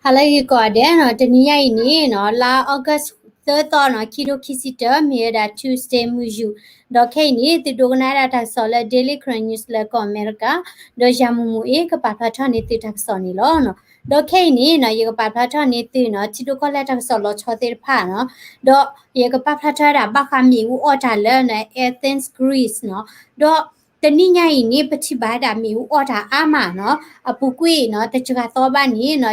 ဟါလၢဂ့ၤကိးဂၤဒဲးနီၤ, တနံၤညါအံၤန့ၣ်နီၤ, လါ August သၢသီနီၤ, ခံထိခံဆံတၢ, မ့ၢ်ဝဲဒၣ် Tuesday မုၢ်ယူာ်, ဒီးခဲအံၤန့ၣ် သုဒိကနၣ်ဝဲဒၣ်တၢ်ကစီၣ်လၢ Daily Karen News လၢကီၢ်အမဲရကၤ, ဒီးယၤမူးမူးအ့ၣ် ကပာ်ဖျါထီၣ်န့ၢ်သုတၢ်ကစီၣ်န့ၣ်လီၤ. ဒီးခဲအံၤန့ၣ်နီၤ, ယကပာ်ဖျါထီၣ်န့ၢ်သုနီၤ, ထံဒိၣ်ကီၢ်လဲၢ်တၢ်ကစီၣ်လီၤဆီသ့ၣ်တဖၣ်နီၤ, ဒီးယကပာ်ဖျါထီၣ်ဝဲဒၣ်ဘၣ်ဃးမ့ၣ်အူအီၣ်တၢ်လၢနီၤ, Athens, Greece နီၤ, ဒီး တနံၤညါအံၤန့ၣ် ပထံၣ်ဘၣ်ဝဲဒၣ်မ့ၣ်အူအီၣ်တၢ်အါမးနီၤ, အပူၤကွံာ်နီၤ, တစှၤသီဘၣ်န့ၣ်နီၤ,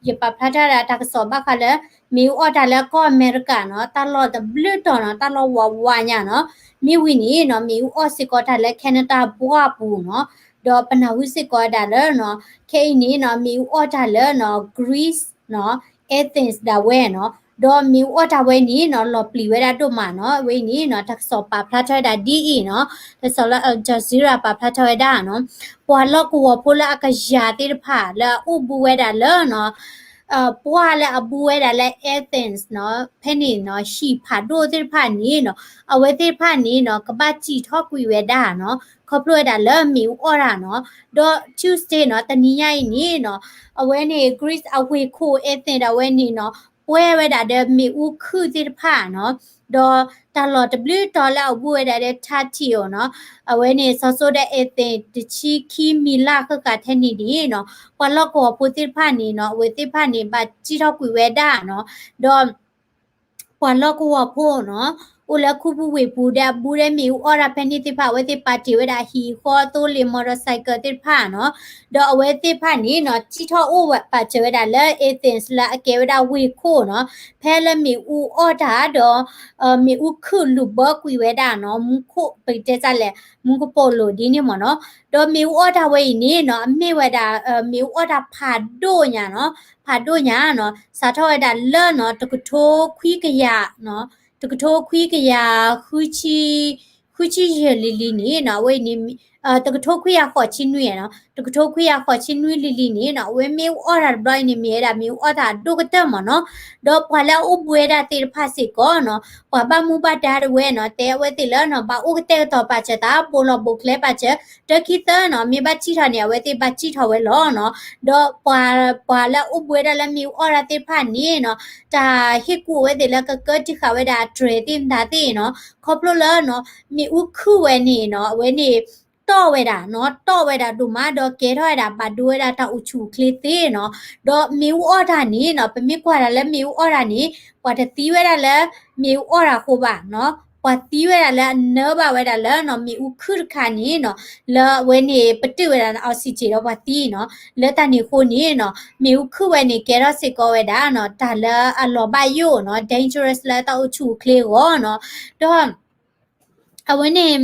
ယပာ်ဖျါထီၣ်ဝဲဒၣ်တၢ်ကစီၣ်ဘၣ်ဃးလၢ မ့ၣ်အူအီၣ်တၢ်လၢကီၢ်အမဲရကၤနီၤ, တၢ်လီၢ်တဘျုးတီၤနီၤ, တၢ်လီၢ်ဝးဝးညါနီၤ, မ့ၢ်ဝံၤန့ၣ်နီၤ, မ့ၣ်အူအီၣ်စ့ၢ်ကီးတၢ်လၢ Canada ပှၢ်ပူၤနီၤ, ဒီးပနၢ်ဟူစ့ၢ်ကီးဝဲဒၣ်လၢနီၤ, ခဲအံၤန့ၣ်နီၤ, မ့ၣ်အူအီၣ်တၢ်လၢနီၤ, Greece နီၤ, Athens ဒၣ်ဝဲနီၤ, ဒီးမ့ၣ်အူအီၣ်တၢ်ဝဲန့ၣ်နီၤ, လီၤပျံၤဝဲဒၣ်ဒိၣ်မးနီၤ, အဝဲအံၤန့ၣ်နီၤ, တၢ်ကစီၣ်ပာ်ဖျါထီၣ်ဝဲဒၣ်ဒ်အံၤနီၤ, တၢ်ကစီၣ်လၢ Al Jazeera ပာ်ဖျါထီၣ်ဝဲဒၣ်နီၤ, ပှၤလီၢ်ကဝီၤဖိလၢအကယၤသ့ၣ်တဖၣ် လၢအအိၣ်ဘူးဝဲဒၣ်လၢနီၤ, ပှၢ်လၢအဘူးဝဲဒၣ်လၢ Athens နီၤ, ဖဲန့ၣ်နီၤ, ဟံၣ်ဖးဒိၣ်သ့ၣ်တဖၣ်န့ၣ်နီၤ, အဝဲသ့ၣ်တဖၣ်န့ၣ်နီၤ, ကဘၣ်စံၣ်ထီၣ်ကွံာ်ဝဲဒၣ်နီၤ, ခီဖျိဝဲဒၣ်လၢမ့ၣ်အူအီၣ်တၢ်နီၤ, ဒီး Tuesday နီၤ, တနံၤညါအံၤန့ၣ်နီၤ, အဝဲန့ၣ် Greece အဝ့ၢ်ခိၣ် Athens ဒၣ်ဝဲန့ၣ်နီၤ, ပှဲၤဝဲဒၣ်ဒီးမ့ၣ်အူခုၣ်သ့ၣ်တဖၣ်နီၤ, ဒီးတၢ်လီၢ်တဘျုးတီၤလၢအဘူးဝဲဒၣ်ဒီး Tatio နီၤ, အဝဲန့ၣ် စီၤစိဒီး Athens တဆံခံမံၤလၢ်ဃၣ်ဃၣ်ထဲန့ၣ်န့ၣ်နီၤ, ပှၤလီၢ်ကဝီၤဖိသ့ၣ်တဖၣ်န့ၣ်နီၤ, အဝဲသ့ၣ်တဖၣ်န့ၣ် ဘၣ်စံၣ်ထီၣ်ကွံာ်ဝဲဒၣ်နီၤ, ဒီး ပှၤလီၢ်ကဝီၤဖိနီၤ, အိၣ်လၢခူပူၤဝ့ၢ်ပူၤဒီးအဘူးဒီးမ့ၣ်အူအီၣ်တၢ်ဖဲန့ၣ်သ့ၣ်တဖၣ် အဝဲသ့ၣ်ပာ်တ့ၢ်ဝဲဒၣ်ဟံၣ်ဃီအသိလ့ၣ် motorcycle သ့ၣ်တဖၣ်နီၤ, ဒီးအဝဲသ့ၣ်တဖၣ်န့ၣ်နီၤ, စံၣ်ထီၣ်အိၣ်ဝဲပာ်စၢၤဝဲဒၣ်လၢ Athens လၢအကဲဝဲဒၣ်ဝ့ၢ်ခိၣ်နီၤ, ဖဲလၢမ့ၣ်အူအီၣ်တၢ်ဒီး မ့ၣ်အူခုၣ်လူၤဘၢကွံာ်ဝဲဒၣ်နီၤ, မူခိၣ် ပကတဲတၢ်လဲၣ်, မူကပိာ်လိၤဒ်န့ၣ်မ့ၢ်နီၤ, ဒီးမ့ၣ်အူအီၣ်တၢ်ဝဲအံၤန့ၣ်နီၤ, အမ့ၢ်ဝဲဒၣ် မ့ၣ်အူအီၣ်တၢ်ဖးဒိၣ်ညါနီၤ, ဖးဒိၣ်ညါနီၤ, စးထီၣ်ဝဲဒၣ်လၢနီၤ, တကထိခွံကယၤ, တကထိခွံကယၤ ဃုဆံယဲၢ်လံၤလံၤန့ၣ်နီၤ, အဝဲအံၤန့ၣ် တကထိခွံကယၤဃိးဆံနွံနီၤ, တကထိခွံကယၤဃိးဆံနွံလံၤလံၤန့ၣ်နီၤ, အဝဲမ့ၣ်အူအီၣ်တၢ်တဘျီအံၤန့ၣ် မ့ၢ်ဝဲဒၣ်မ့ၣ်အူအီၣ်တၢ်အဒိၣ်ကတၢၢ်မ့ၢ်နီၤ, ဒီးပှၤလၢအအိၣ်ဘူးဝဲဒၣ်သ့ၣ်တဖၣ်စ့ၢ်ကီးနီၤ, ပှၤဘၣ်မူဘၣ်ဒါတဝဲနီၤ, တဲအဝဲသ့ၣ်လၢနီၤ, ဘၣ်အိၣ်ကတဲာ်ကတီၤပာ်စၢၤသး, ဘိးလီၤဘိးကျဲပာ်စၢၤ, တခံသၢနီၤ, မ့ၢ်ဘၣ်စံၣ်ထီၣ်န့ၣ် အဝဲသ့ၣ်ဘၣ်စံၣ်ထီၣ်ဝဲလီၤနီၤ, ဒီးပှၤ ပှၤလၢအအိၣ်ဘူးဝဲဒၣ်လၢမ့ၣ်အူအီၣ်တၢ်သ့ၣ်တဖၣ်န့ၣ်နီၤ, တၢ်ဟ့ၣ်ကူၣ်အဝဲသ့ၣ်လၢကကၢတံာ်ဃာ်ဝဲဒၣ်အတြဲၤသ့ၣ်မတၤသ့ၣ်နီၤ, ခီဖျိလၢနီၤ, မ့ၣ်အူခုၣ်ဝဲန့ၣ်နီၤ, အဝဲန့ၣ် တီၣ်ဝဲဒၣ်နီၤ, တီၣ်ဝဲဒၣ်ဒိၣ်မး ဒီးကဲထီၣ်ဝဲဒၣ်ဘၣ်ဒိဝဲဒၣ်တၢ်အိၣ်ဆူၣ်အိၣ်ချ့သ့နီၤ, ဒီးမ့ၣ်အူအီၣ်တၢ်န့ၣ်နီၤ, ပမ့ၢ်ကွၢ်တၢ်လၢမ့ၣ်အူအီၣ်တၢ်န့ၣ်, ပှၤတသံဝဲဒၣ်လၢမ့ၣ်အူအီၣ်တၢ်အဃိဘၣ်နီၤ, ပှၤသံဝဲဒၣ်လၢအနၢဘၣ်ဝဲဒၣ်လၢနီၤ, မ့ၣ်အူခုၣ်တခါန့ၣ်နီၤ, လၢအဝဲန့ၣ် ပတုာ်ဝဲဒၣ် oxygen ဒီးပှၤသံနီၤ, လၢတၢ်န့ၣ်အဃိန့ၣ်နီၤ, မ့ၣ်အူခုၣ်ဝဲန့ၣ် ကဲထီၣ်စ့ၢ်ကီးဝဲဒၣ်နီၤ, တၢ်လၢအလီၤဘၣ်ယိၣ်နီၤ, dangerous လၢတၢ်အိၣ်ဆူၣ်အိၣ်ချ့အဂီၢ်နီၤ, ဒီး အဝဲန့ၣ်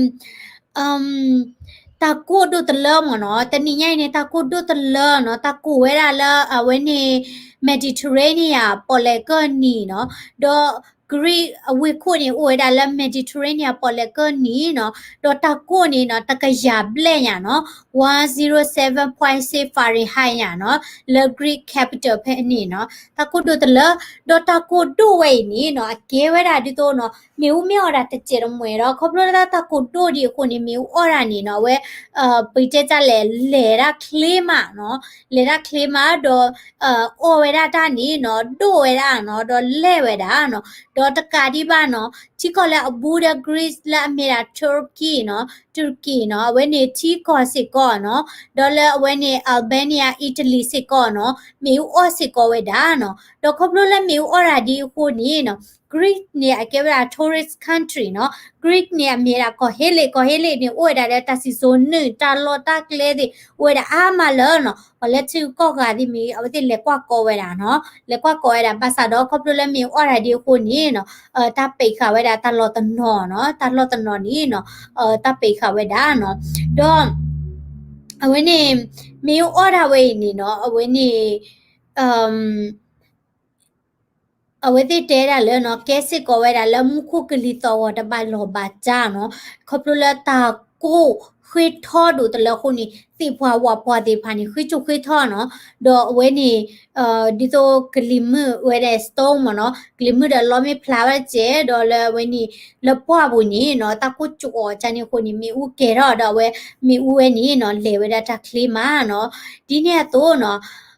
တၢ်ကိၢ်ဒိၣ်တလၢမ့ၢ်နီၤ, တနံၤညါအံၤန့ၣ် တၢ်ကိၢ်ဒိၣ်တလၢနီၤ, တၢ်ကိၢ်ဝဲဒၣ်လၢအဝဲန့ၣ် Mediterranean ပီၣ်လဲၣ်ကၢၢ်နံၤနီၤ, ဒီး Greece အဝ့ၢ်ခိၣ်န့ၣ် အိၣ်ဝဲဒၣ်လၢ Mediterranean ပီၣ်လဲၣ်ကၢၢ်နံၤနီၤ, ဒီးတၢ်ကိၢ်န့ၣ်နီၤ, တကယၤဘျဲၣ်ညါနီၤ, one zero seven point six Fahrenheit ညါနီၤ, လၢ Greek capital ဖဲန့ၣ်နီၤ, တၢ်ကိၢ်ဒိၣ်တလၢ, ဒီးတၢ်ကိၢ်ဒိၣ်ဝဲအံၤန့ၣ်နီၤ, အကဲဝဲဒၣ်ဒ်သိးနီၤ, မ့ၣ်အူမ့ၢ်အီၣ်ဒၣ်တစဲးတမှဲၤဒီး ခီဖျိလၢတၢ်ကိၢ်ဒိၣ်ဒံးအဃိန့ၣ် မ့ၣ်အူအီၣ်ဒၣ်န့ၣ်နီၤ, အဝဲ ပကတဲတၢ်လဲၣ်, လဲၤဒၣ်ချ့မးနီၤ, လဲၤဒၣ်ချ့မးဒီး အီၣ်ဝဲဒၣ်တၢ်န့ၣ်နီၤ, ဒိၣ်ဝဲဒၣ်နီၤ, ဒီးလဲၢ်ဝဲဒၣ်နီၤ, ဒီးတကးဒံးဘၣ်နီၤ, ထံကီၢ်လၢအဘူးဒီး Greece လၢအမ့ၢ်ဒၣ် Turkey နီၤ, Turkey နီၤ, အဝဲန့ၣ်ထံကီၢ်စ့ၢ်ကီးနီၤ, ဒီးလၢအဝဲန့ၣ် Albania, Italy စ့ၢ်ကီးနီၤ, မ့ၣ်အူအီၣ်စ့ၢ်ကီးဝဲဒၣ်နီၤ, ဒီးခီဖျိလၢမ့ၣ်အူအီၣ်ဒၣ်ဒ်အဃိန့ၣ်နီၤ, Greece န့ၣ် အကဲဝဲဒၣ် tourist country နီၤ, Greece န့ၣ် အမ့ၢ်ဝဲဒၣ်ကီၢ်ဟ့လ့ၣ်, ကီၢ်ဟ့လ့ၣ်န့ၣ် အိၣ်ဝဲဒၣ်လၢတၢ်စံၣ်စိၤနုာ်, တၢ်လီၢ်တၢ်ကျဲသ့ၣ် အိၣ်ဝဲဒၣ်အါမးလၢနီၤ, ပှၤလၢထံဂုၤကီၢ်ဂၤသ့ၣ်မ့ၢ် အဝဲသ့ၣ်လဲၤကွၢ်ကီဝဲဒၣ်နီၤ, လဲၤကွၢ်ကီဝဲဒၣ်, ဘၣ်ဆၣ်ဒီးခီဖျိလၢမ့ၣ်အူအီၣ်ဒၣ်ဒ်အဃိန့ၣ်နီၤ, တၢ်ပံးဃာ်ဝဲဒၣ်တၢ်လီၢ်တနီၤနီၤ, တၢ်လီၢ်တနီၤန့ၣ်နီၤ, တၢ်ပံးဃာ်ဝဲဒၣ်နီၤ, ဒီး အဝဲန့ၣ် မ့ၣ်အူအီၣ်ဒၣ်ဝဲအံၤန့ၣ်နီၤ, အဝဲန့ၣ် အဝဲသ့ၣ်တဲဒၣ်လၢနီၤ, ကဲစ့ၢ်ကီးဝဲဒၣ်လၢမူခိၣ်ကလံၤသီၣ်ဂီၤတဘၣ်လီၢ်ဘၣ်စးနီၤ, ခီဖျိလၢတၢ်ကိၢ်ဃ့ထီဒိၣ်တလၢအဃိန့ၣ် သ့ၣ်ပှၢ်ဝၣ်ပှၢ်သ့ၣ်တဖၣ်န့ၣ် ဃ့ကၠိဃ့ထီနီၤ, ဒီးအဝဲန့ၣ် ဒ်သိးကလံၤမုၢ်ဝဲဒၣ် storm မ့ၢ်နီၤ, ကလံၤမုၢ်ဒီးလီမ့ၢ်ဖျါဝဲတစဲး, ဒီးလၢအဝဲန့ၣ် လၢပှၢ်ပူၤန့ၣ်နီၤ, တၢ်ကိၢ်ကၠိအီၤကန့ၣ်အဃိန့ၣ် မ့ၣ်အူကဲၤထီၣ်ဒီးအဝဲ မ့ၣ်အူဝဲန့ၣ်နီၤ, လဲၤဝဲဒၣ်တၢ်ချ့မးနီၤ, ဒ်န့ၣ်အသိးနီၤ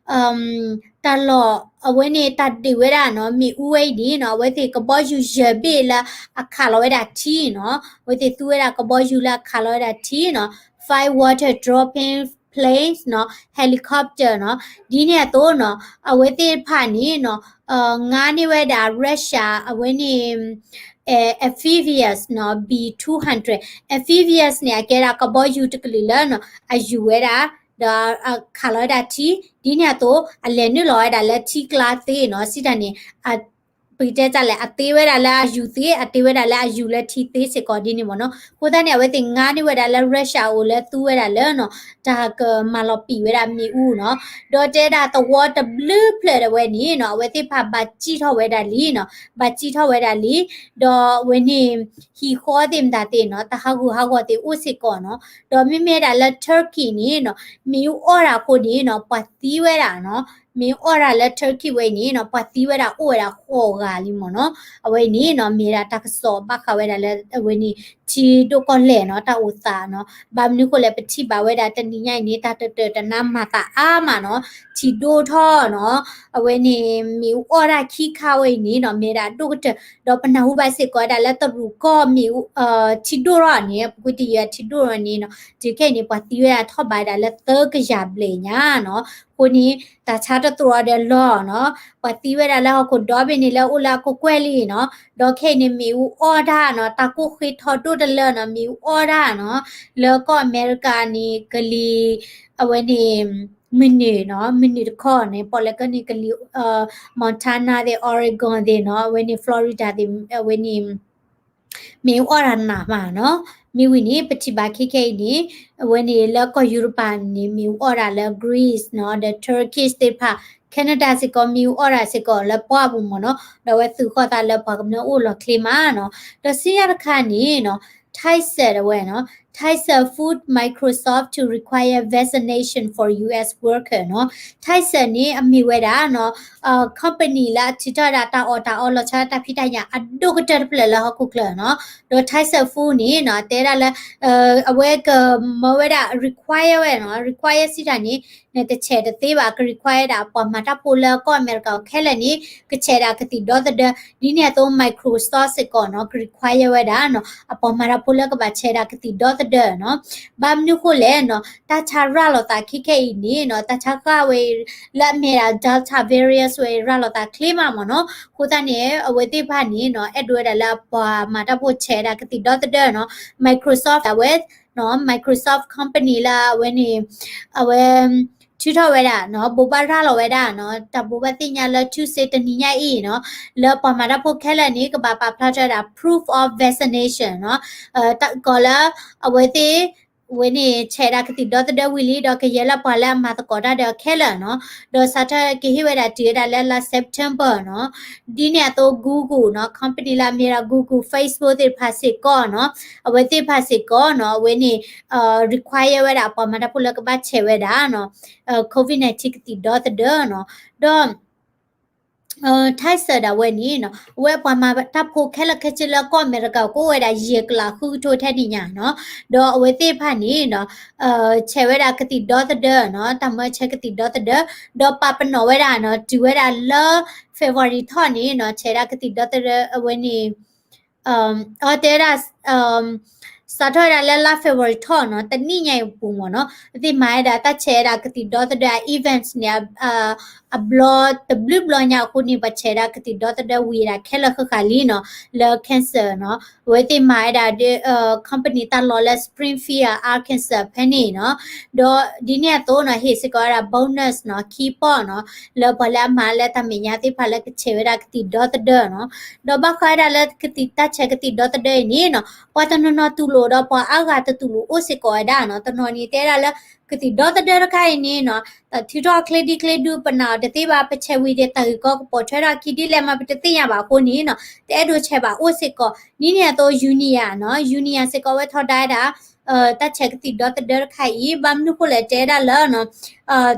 တၢ်လီၢ်အဝဲန့ၣ် တၢ်ဒုးဝဲဒၣ်နီၤ မ့ၣ်အူဝဲအံၤန့ၣ်နီၤ အဝဲသ့ၣ်ကဘီယူၤယဲၢ်ဘ့ၣ်လၢအခးလီၤဝဲဒၣ်ထံနီၤ, အဝဲသ့ၣ်သူဝဲဒၣ်ကဘီယူၤလၢအခးလီၤဝဲဒၣ်ထံနီၤ, five water dropping planes နီၤ, helicopter နီၤ, ဒ်န့ၣ်အသိးနီၤ အဝဲသ့ၣ်တဖၣ်န့ၣ်နီၤ ငါန့ၢ်ဝဲဒၣ် Russia အဝဲန့ၣ် amphibious နီၤ B two hundred, amphibious န့ၣ် အကဲဒၣ်ကဘီယူၤတကလုာ်လၢနီၤ အယူၤဝဲဒၣ် ဒီးအခးလီၤဝဲဒၣ်ထံ, ဒ်န့ၣ်အသိး အလဲၤနုာ်လီၤဝဲဒၣ်လၢထံကျါသ့နီၤ, စံးတၢ်န့ၣ် ပကတဲတၢ်လဲၣ် အသ့ဝဲဒၣ်လၢအယူၤသ့, အသ့ဝဲဒၣ်လၢအယူၤလၢထံသ့စ့ၢ်ကီးဒ်န့ၣ်မ့ၢ်နီၤ. အဃိသတးန့ၣ် အဝဲသ့ၣ်ငါန့ၢ်ဝဲဒၣ်လၢ Russia အအိၣ်လၢသူဝဲဒၣ်လၢနီၤ တၢ်ကမၤလီၤပံာ်ဝဲဒၣ်မ့ၣ်အူနီၤ, ဒီးတဲဒၣ်သဝီတဘျုးဖျၢၣ်ဒၣ်ဝဲန့ၣ်နီၤ အဝဲသ့ၣ်တဖၣ်ဘၣ်စံၣ်ထီၣ်ဝဲဒၣ်လံနီၤ, ဘၣ်စံၣ်ထီၣ်ဝဲဒၣ်လံ, ဒီးအဝဲန့ၣ် ဟံၣ်ဃီသ့ၣ်မတၤသ့ၣ်နီၤ တၢ်ဟးဂူာ်ဟးဂီၤသ့ၣ်အိၣ်စ့ၢ်ကီးနီၤ, ဒီးမ့မ့ၢ်ဒၣ်လၢ Turkey န့ၣ်နီၤ မ့ၣ်အူအီၣ်တၢ်အဃိန့ၣ်နီၤ ပှၤသံဝဲဒၣ်နီၤ, မ့ၣ်အူအီၣ်တၢ်လၢ Turkey ဝဲအံၤန့ၣ်နီၤ ပှၤသံဝဲဒၣ်အိၣ်ဝဲဒၣ်ဃိးဂၤလံမ့ၢ်နီၤ, အဝဲအံၤန့ၣ်နီၤ မ့ၢ်ဒၣ်တၢ်ကစီၣ်ဘၣ်ဃးဝဲဒၣ်လၢအဝဲန့ၣ် ထံဒိၣ်ကီၢ်လဲၢ်နီၤ တၢ်အိၣ်သးနီၤ, ဘၣ်မနုၤဃိလဲၣ် ပထံၣ်ဘၣ်ဝဲဒၣ်တနံၤညါအံၤန့ၣ် တၢ်တတၢာ်တနါမၤသးအါမးနီၤ, ထံဒိၣ်ထီၣ်နီၤ, အဝဲန့ၣ် မ့ၣ်အူအီၣ်တၢ်ခံခါဝဲအံၤန့ၣ်နီၤ မ့ၢ်ဒၣ်ဒိၣ်ကတၢၢ်, ဒီးပနၢ်ဟူဘၣ်စ့ၢ်ကီးဝဲဒၣ်လၢတရူးကီၢ်မ့ၣ်အူ ထံဒိၣ်ထီၣ်န့ၣ် ပကွၢ်တယံၤထံဒိၣ်ထီၣ်န့ၣ်နီၤ တုၤခဲအံၤန့ၣ် ပှၤသံဝဲဒၣ်ထီၣ်ဘးဝဲဒၣ်လၢသၢကယၤဘျဲၣ်ညါနီၤ, အဃိန့ၣ် တၢ်ဆါတသရိာ်ဒီးလီၢ်နီၤ, ပှၤသံဝဲဒၣ်လၢဟီၣ်ခိၣ်ဒီဘ့ၣ်န့ၣ်လၢအိၣ်လၢအကကွဲၢ်လံနီၤ, ဒီးခဲအံၤန့ၣ် မ့ၣ်အူအီၣ်တၢ်နီၤ တၢ်ကိၢ်ဃ့ထီဒိၣ်တလၢနီၤ မ့ၣ်အူအီၣ်တၢ်နီၤ, လၢကီၢ်အမဲရကၤန့ၣ် ကလံၤ အဝဲန့ၣ် မုၢ်နုာ်နီၤ မုၢ်နုာ်တခီန့ၣ် ပီၣ်လဲၣ်ကီၢ်န့ၣ် ကလံၤ Montana သ့ၣ် Oregon သ့ၣ်နီၤ အဝဲန့ၣ် Florida သ့ၣ် အဝဲန့ၣ် မ့ၣ်အူအီၣ်တၢ်နးမးနီၤ, မ့ၢ်ဝံၤန့ၣ် ပထံၣ်ဘၣ်ခဲခဲအံၤန့ၣ် အဝဲန့ၣ်လၢကီၢ်ယူရပၤန့ၣ် မ့ၣ်အူအီၣ်တၢ်လၢ Greece နီၤ ဒီး Turkish သ့ၣ်တဖၣ် Canada စ့ၢ်ကီး မ့ၣ်အူအီၣ်တၢ်စ့ၢ်ကီးလၢပှၢ်ပူၤမ့ၢ်နီၤ, ဒီးအဝဲသူၣ်ဃီသးလၢပှၤကမျၢၢ်အိၣ်လီၤချ့မးနီၤ, ဒီးဆူညါတခါန့ၣ်နီၤ Tyson အဝဲနီၤ Tyson fooled Microsoft to require vaccination for U S worker နီၤ, Tyson န့ၣ် အမ့ၢ်ဝဲဒၣ်နီၤ company လၢအထုးထီၣ်ဝဲဒၣ်တၢ်အီၣ်တၢ်အီ လီၤဆီဒၣ်တၢ်ဖံးတၢ်ညၣ်အဒိၣ်ကတၢၢ်တဖျၢၣ်လၢဟီၣ်ခိၣ်ချၢနီၤ, ဒီး Tyson fooled န့ၣ်နီၤ တဲဒၣ်လၢ အဝဲကမၢဝဲဒၣ် require ဝဲနီၤ require စံးတၢ်န့ၣ် နတဆဲးတသ့ဘၣ် က require ဒၣ်ပှၤမၤတၢ်ဖိလၢကီၢ်အမဲရကၤအီၤခဲလၢာ်န့ၣ် ကဆဲးဒၣ်ကသံၣ်ဒီသဒၢ, ဒ်န့ၣ်အသိး Microsoft စ့ၢ်ကီးနီၤ က require ဝဲဒၣ်နီၤ အပှၤမၤတၢ်ဖိလၢကဘၣ်ဆဲးဒၣ်ကသံၣ်ဒီသဒၢနီၤ, ဘၣ်မနုၤဃိလဲၣ်နီၤ တၢ်ဆါရၤလီၤသးခဲခဲအံၤန့ၣ်နီၤ တၢ်ဆါဃၣ်ဝဲအံၤ လၢအမ့ၢ်ဒၣ် Delta variant ဝဲအံၤ ရၤလီၤသးချ့မးမ့ၢ်နီၤ, အဃိသတးန့ၣ် အဝဲသ့ၣ်တဖၣ်န့ၣ်နီၤ အဲၣ်ဒိးဝဲဒၣ်လၢအပှၤမၤတၢ်ဖိဆဲးဒၣ်ကသံၣ်ဒီသဒၢနီၤ, Microsoft အဝဲ နီၤ Microsoft company လၢအဝဲန့ၣ် အဝဲ ထုးထီၣ်ဝဲဒၣ်နီၤ ဘိးဘၣ်ရၤလီၤဝဲဒၣ်နီၤ တၢ်ဘိးဘၣ်သ့ၣ်ညါလၢ Tuesday တနံၤညါအံၤနီၤ လၢပှၤမၤတၢ်ဖိခဲလၢာ်န့ၣ် ကဘၣ်ပာ်ဖျါထီၣ်ဝဲဒၣ် proof of vaccination နီၤ တၢ်ကီးလၢ အဝဲသ့ၣ် အဝဲန့ၣ် ဆဲးဒၣ်ကသံၣ်ဒီသဒၢဝံၤလံ ဒီးကယဲၢ်လၢပှၤလၢအမၤသကိးတၢ်ဒီးအီၤခဲလၢာ်နီၤ ဒီးစးထီၣ်ကဟ့ၣ်ဝဲဒၣ်တုၤဝဲဒၣ်လၢလါ September နီၤ ဒ်န့ၣ်အသိး Google နီၤ company လၢအမ့ၢ်ဒၣ် Google Facebook သ့ၣ်တဖၣ်စ့ၢ်ကီးနီၤ အဝဲသ့ၣ်တဖၣ်စ့ၢ်ကီးနီၤ အဝဲန့ၣ် require ဝဲဒၣ်ပှၤမၤတၢ်ဖိလၢကဘၣ်ဆဲးဝဲဒၣ်နီၤ COVID nineteen ကသံၣ်ဒီသဒၢနီၤ ဒီး Tyson ဒၣ်ဝဲန့ၣ်နီၤ အဝဲပှၤမၤတၢ်ဖိခဲလၢာ်ခဲဆ့လၢကီၢ်အမဲရကၤ ကအိၣ်ဝဲဒၣ်ယဲၢ်ကလးဃုကထိထဲန့ၣ်ညါနီၤ ဒီးအဝဲသ့ၣ်တဖၣ်န့ၣ်နီၤ ဆဲးဝဲဒၣ်ကသံၣ်ဒီသဒၢနီၤ တၢ်မၢဆဲးကသံၣ်ဒီသဒၢ ဒီးပာ်ပနီၣ်ဝဲဒၣ်နီၤ တုၤဝဲဒၣ်လၢ February ထီၣ်န့ၣ်နီၤ ဆဲးဒၣ်ကသံၣ်ဒီသဒၢအဝဲန့ၣ် အတဲဝဲဒၣ် စးထီၣ်ဝဲဒၣ်လၢလါ February ထီၣ်နီၤ တနံၣ်ညါအံၤပူၤမ့ၢ်နီၤ အဝဲသ့ၣ်မၤဝဲဒၣ်တၢ်ဆဲးဝဲဒၣ်ကသံၣ်ဒီသဒၢအ events န့ၣ် အဘျီတဘျုးဘျီညါအဃိန့ၣ် ပှၤဆဲးဒၣ်ကသံၣ်ဒီသဒၢဝံၤဒၣ်ခဲလၢာ်ဃၣ်ဃၣ်လံနီၤ လၢ cancer နီၤ အဝဲသ့ၣ်မၤဝဲဒၣ် company တၢ်လီၢ်လၢ Springfield Arkansas ဖဲန့ၣ်နီၤ ဒီးဒ်န့ၣ်အသိးနီၤ ဟ့ၣ်စ့ၢ်ကီးဝဲဒၣ် bonus နီၤ ခံပီၢ်နီၤ လၢပှၤလၢအမၤလၢတၢ်မဲာ်ညါသ့ၣ်တဖၣ်လၢကဆဲးဝဲဒၣ်ကသံၣ်ဒီသဒၢနီၤ ဒီးဘၣ်ဃးဝဲဒၣ်လၢကသံၣ်တၢ်ဆဲးကသံၣ်ဒီသဒၢအံၤန့ၣ်နီၤ ပှၤတနီၤနီၤတူၢ်လိာ်ဒီးပှၤအါဂၤတတူၢ်လိာ်အိၣ်စ့ၢ်ကီးဝဲဒၣ်နီၤ တနီၤန့ၣ်တဲဒၣ်လၢ ကသံၣ်ဒီသဒၢတခါအံၤန့ၣ်နီၤ တၢ်ထုးထီၣ်ချ့ဒံချ့ဒု ပနာ်အီၤတသ့ဘၣ် ပဆဲးဝံၤဒီးတၢ်ဂ့ၢ်ကီကပိာ်ထွဲထီၣ်ခံဒ်လဲၣ်မး ပတသ့ၣ်ညါဘၣ်အဃိန့ၣ်နီၤ တအဲၣ်ဒိးဆဲးဘၣ်အိၣ်စ့ၢ်ကီး ဒ်န့ၣ်အသိး Union နီၤ Union စ့ၢ်ကီးဝဲထီဒါဝဲဒၣ် တၢ်ဆဲးကသံၣ်ဒီသဒၢတခါအံၤ ဘၣ်မနုၤဃိလဲၣ်တဲဒၣ်လၢနီၤ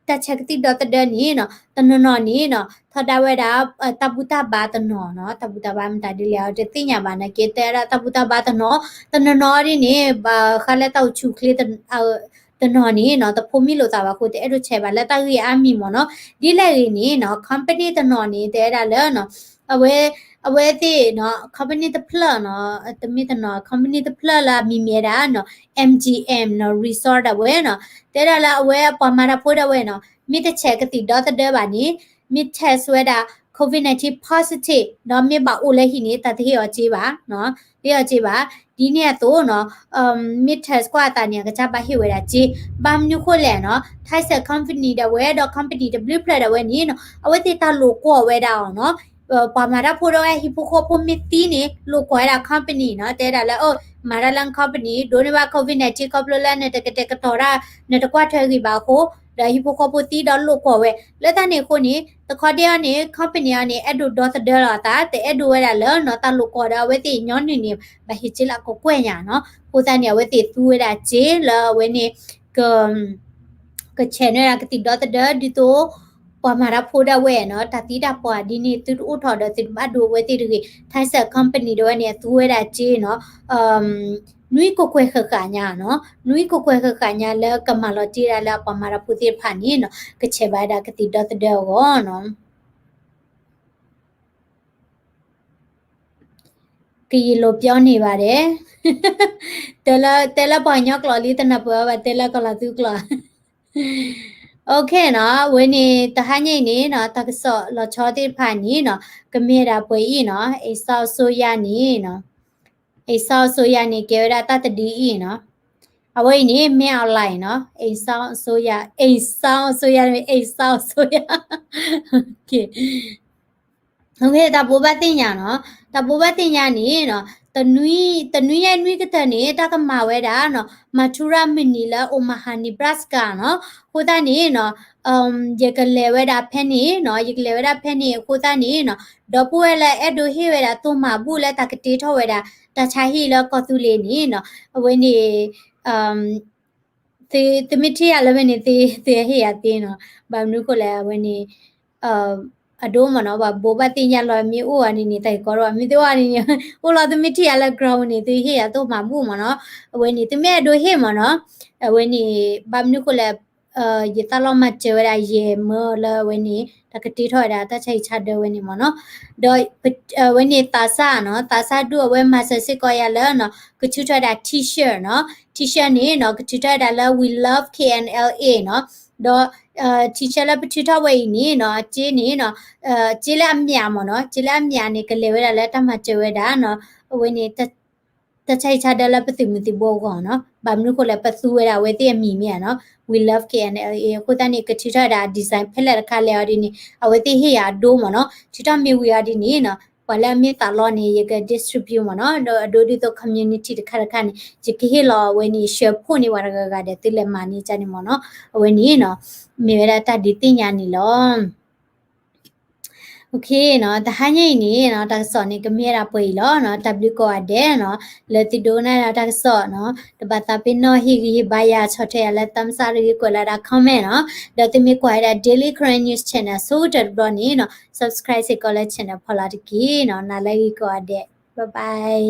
တၢ်ဆဲးကသံၣ်ဒီသဒၢန့ၣ်နီၤ တနီၤနီၤန့ၣ်နီၤ ထီဒါဝဲဒၣ် တၢ်ဘူၣ်တၢ်ဘါတနီၤနီၤ တၢ်ဘူၣ်တၢ်ဘါမတၤဒ်လဲၣ် တသ့ၣ်ညါဘၣ်နာ်က့ တဲဒၣ်တၢ်ဘူၣ်တၢ်ဘါတနီၤ တနီၤနီၤဒ်န့ၣ် ဘၣ်ဃးလၢတၢ်အိၣ်ဆူၣ်အိၣ်ချ့ တနီၤန့ၣ်နီၤ တဖိးမံလိာ်သးဘၣ်အဃိ တအဲၣ်ဒိးဆဲးဘၣ်လၢတၢ်ဂ့ၢ်အါမံၤမ့ၢ်နီၤ. ဒ်လဲၣ်ဂ့ၤန့ၣ်နီၤ company တနီၤန့ၣ် တဲဝဲဒၣ်လၢနီၤ အဝဲ အဝဲသ့ၣ်နီၤ company တဖျၢၣ်နီၤ တမ့ၢ်တနီၤ company တဖျၢၣ်လၢအမံၤမ့ၢ်ဝဲဒၣ်နီၤ MGM နီၤ Resort ဒၣ်ဝဲနီၤ တဲဒၣ်လၢအဝဲပှၤမၤတၢ်ဖိဒၣ်ဝဲနီၤ မ့ၢ်တဆဲးကသံၣ်ဒီသဒၢဘၣ်န့ၣ် မ့ၢ် test ဝဲဒၣ် COVID nineteen positive ဒီးမ့ၢ်ဘၣ်အိၣ်လၢဟံၣ်န့ၣ် တၢ်တဟ့ၣ်အီၤစ့ဘၣ်နီၤ တဟ့ၣ်အီၤစ့ဘၣ်. ဒ်န့ၣ်အသိးနီၤ မ့ၢ် test ကွၢ်အသးန့ၣ် အကစၢ်ဘၣ်ဟ့ၣ်ဝဲဒၣ်စ့ ဘၣ်မနုၤဃိလဲၣ်နီၤ Thai State company ဒၣ်ဝဲဒီး company တဘျုးဖျၢၣ်ဒၣ်ဝဲန့ၣ်နီၤ အဝဲသ့ၣ်တၢ်လိာ်ကွီၢ်ဝဲဒၣ်အီၤနီၤ ပှၤမၤတၢ်ဖိဒၣ်ဝဲဟံၣ်ဖိဃီဖိမ့ၢ်သံန့ၣ် လိာ်ကွီၢ်ဝဲဒၣ် company နီၤ တဲဒၣ်လၢ အိၣ် မၤတၢ်လၢ company ဒိးန့ၢ်ဘၣ် COVID nineteen ခီဖျိလၢနတကတဲာ်ကတီၤတၢ် နတကွၢ်ထွဲဂ့ၤဘၣ်အဃိ ဒီးဟံၣ်ဖိဃီဖိသံဒီးလိာ်ကွီၢ်ဝဲ လၢတၢ်န့ၣ်အဃိန့ၣ် တခီဒ့အီၤန့ၣ် company အီၤန့ၣ် အဲၣ်ဒိးဒီသဒၢလီၤအသး တအဲၣ်ဒိးဝဲဒၣ်လၢနီၤ တၢ်လိာ်ကွီၢ်ဒီးအဝဲသ့ၣ်ညီနုၢ်န့ၣ် ဘၣ်ဟ့ၣ်စ့လၢအကကွဲၢ်ညါနီၤ အဃိသတးန့ၣ် အဝဲသ့ၣ်သူဝဲဒၣ်စ့လၢအဝဲန့ၣ် က ကဆဲးန့ၢ်ဒၣ်ကသံၣ်ဒီသဒၢဒ်သိး ပှၤမၤတၢ်ဖိဒၣ်ဝဲနီၤ တၢ်သံတၢ်ပှၢ်ဒ်န့ၣ် သုတအိၣ်ထီၣ်ဒီးသုတဘၣ်ဒိအဝဲသ့ၣ်တဂ့ၤ Thai State company ဒၣ်ဝဲန့ၣ် အသူဝဲဒၣ်စ့နီၤ နွံကကွဲၢ်ဃၣ်ဃၣ်ညါနီၤ နွံကကွဲၢ်ဃၣ်ဃၣ်ညါလၢကမၤလီၤတံၢ်ဒၣ်လၢအပှၤမၤတၢ်ဖိသ့ၣ်တဖၣ်န့ၣ်နီၤ ကဆဲးဘၣ်ဝဲဒၣ်ကသံၣ်ဒီသဒၢအဂီၢ်နီၤ ကရင်လိုပြောနေပါတယ် တဲလၢ တဲလၢပှၤကညီကျိာ်လံ တနၢ်ပၢၢ်ဘၣ် တဲလၢကီၢ်လီၤသူကျိာ် OK နီၤ အဝဲန့ၣ် တဟါညါအံၤန့ၣ်နီၤ တၢ်ကစီၣ်လီၤဆီသ့ၣ်တဖၣ်န့ၣ်နီၤ ကမ့ၢ်ဒၣ်ပှဲၤအံၤနီၤ အ့ၣ်စီအစိယါန့ၣ် အ့ၣ်စီအစိယါန့ၣ် ကဲဝဲဒၣ်တၢ်တဒုအံၤနီၤ အဝဲအံၤန့ၣ် မ့ၢ် online နီၤ အ့ၣ်စီအစိယါ အ့ၣ်စီအစိယါ အ့ၣ်စီအစိယါ တၢ်ဘိးဘၣ်သ့ၣ်ညါနီၤ တၢ်ဘိးဘၣ်သ့ၣ်ညါန့ၣ်နီၤ တနွံ တနွံညါနွံကတၢၢ်န့ၣ် တၢ်ကမၤဝဲဒၣ်နီၤ Mathura မုၢ်နံၤလၢ Omaha Nebraska နီၤ အဃိသတးန့ၣ်နီၤ ယကလဲၤဝဲဒၣ်ဖဲန့ၣ်နီၤ ယကလဲၤဝဲဒၣ်ဖဲန့ၣ်အဃိသတးန့ၣ်နီၤ ဒီပုၢ်ဝဲၢ်လၢအဲၣ်ဒိးဟ့ၣ်ဝဲဒၣ်သိၣ်မၤဘူၣ်လၢတၢ်ကတ့ထီၣ်ဝဲဒၣ် တၢ်ဆါဟံၣ်လၢကီၢ်သူလ့ၤန့ၣ်နီၤ အဝဲန့ၣ် သု သုမ့ၢ်ထံၣ်ယၤလၢဝဲန့ၣ် သု သုဟ့ၣ်ယၤသ့နီၤ ဘၣ်မနုၤဃိလဲၣ် အဝဲန့ၣ် အဒိမ့ၢ်နီၤ ပှၤဘိးဘၣ်သ့ၣ်ညါလီၤ မ့ၢ်အိၣ်အီၤန့ၣ်န့ၣ် တၢ်ဂ့ၢ်ကီထီၣ် မ့ၢ်တအိၣ်အီၤန့ၣ်န့ၣ် အိၣ်လီၤသုမ့ၢ်ထံၣ်ယၤလၢ ground န့ၣ် သုဟ့ၣ်ယၤသိၣ်မၤဘူၣ်မ့ၢ်နီၤ အဝဲန့ၣ် သုမ့ၢ်အဲၣ်ဒိးဟ့ၣ်မ့ၢ်နီၤ အဝဲန့ၣ် ဘၣ်မနုၤဃိလဲၣ် ယသးလီမၤစၢၤဝဲဒၣ်ယဲၢ်မၢလၢအဝဲန့ၣ် တၢ်ကတ့ထီၣ်ဝဲဒၣ်တၢ်ဆါဟံၣ်ဆါဒၢဝဲန့ၣ်မ့ၢ်နီၤ ဒီး အဝဲန့ၣ်သးစၢ်နီၤ သးစၢ်ဒူၣ်အဝဲမၤစၢၤစ့ၢ်ကီးယၤလၢနီၤ ကထုးထီၣ်ဝဲဒၣ် T-shirt နီၤ T-shirt န့ၣ်နီၤ ကထုးထီၣ်ဝဲဒၣ်လၢ We love K N L A နီၤ ဒီး T-shirt လၢပထုးထီၣ်ဝဲအံၤန့ၣ်နီၤ အစ့န့ၣ်နီၤ စ့လၢအမၠးမ့ၢ်နီၤ စ့လၢအမၠးန့ၣ် ကလဲၤဝဲဒၣ်လၢတၢ်မၤစၢၤဝဲဒၣ်နီၤ အဝဲန့ၣ် တၢ်ဆါဟံၣ်ဆါဒၢလၢပသုးမုၢ်သံၣ်ဘိအဂီၢ်နီၤ ဘၣ်မနုၤဃိလဲၣ် ပသူဝဲဒၣ်အဝဲသ့ၣ်အမံၤမ့ၢ်ဧါနီၤ We love K N L A အဃိသတးန့ၣ် ကထုးထီၣ်ဝဲဒၣ် design ဖဲလဲၣ်တခါလဲၣ်အီၤဒ်န့ၣ် အဝဲသ့ၣ်ဟ့ၣ်ယၤအဒိမ့ၢ်နီၤ ထုးထီၣ်မ့ၢ်ဝံၤအီၤဒ်န့ၣ်နီၤ ပှၤလၢအမ့ၢ်သးလီန့ၣ် ယက distribute မ့ၢ်နီၤ ဒီးအဒိဒ်သိး community တခါတခါန့ၣ် ယကဟ့ၣ်လီၤအဝဲန့ၣ် share ဖှိၣ်န့ၢ်ပှၤတဂၤဂၤဒီး သုလဲၤမၤန့ၢ်ကန့ၣ်မ့ၢ်နီၤ အဝဲန့ၣ်နီၤ မ့ၢ်ဝဲဒၣ်တၢ်ဒုးသ့ၣ်ညါန့ၣ်လီၤ OK နီၤ တဟါညါအံၤန့ၣ်နီၤ တၢ်ကစီၣ်န့ၣ် ကမ့ၢ်ဝဲဒၣ်ပှဲၤအံၤလီၤနီၤ တၢ်ဘျုးကိးဂၤဒဲးနီၤ လၢသုဒိကနၣ်ဒီးတၢ်ကစီၣ်နီၤ တဘၣ်သးပ့ၤနီၣ်ဟ့ၣ်ဂံၢ်ဟ့ၣ်ဘါယၤ ဆီၣ်ထွဲယၤလၢ thumbs up တဂ့ၤ ကွဲးလီၤဒၣ် comment နီၤ ဒီးသုမ့ၢ်ကွၢ်ဝဲဒၣ် Daily Karen News Channel ဆိကတၢၢ်တဘျီန့ၣ်နီၤ subscribe စ့ၢ်ကီးလၢ channel ဖီလာ်တက့ၢ်နီၤ နၤလၢဂ့ၤကိးဂၤဒဲး bye bye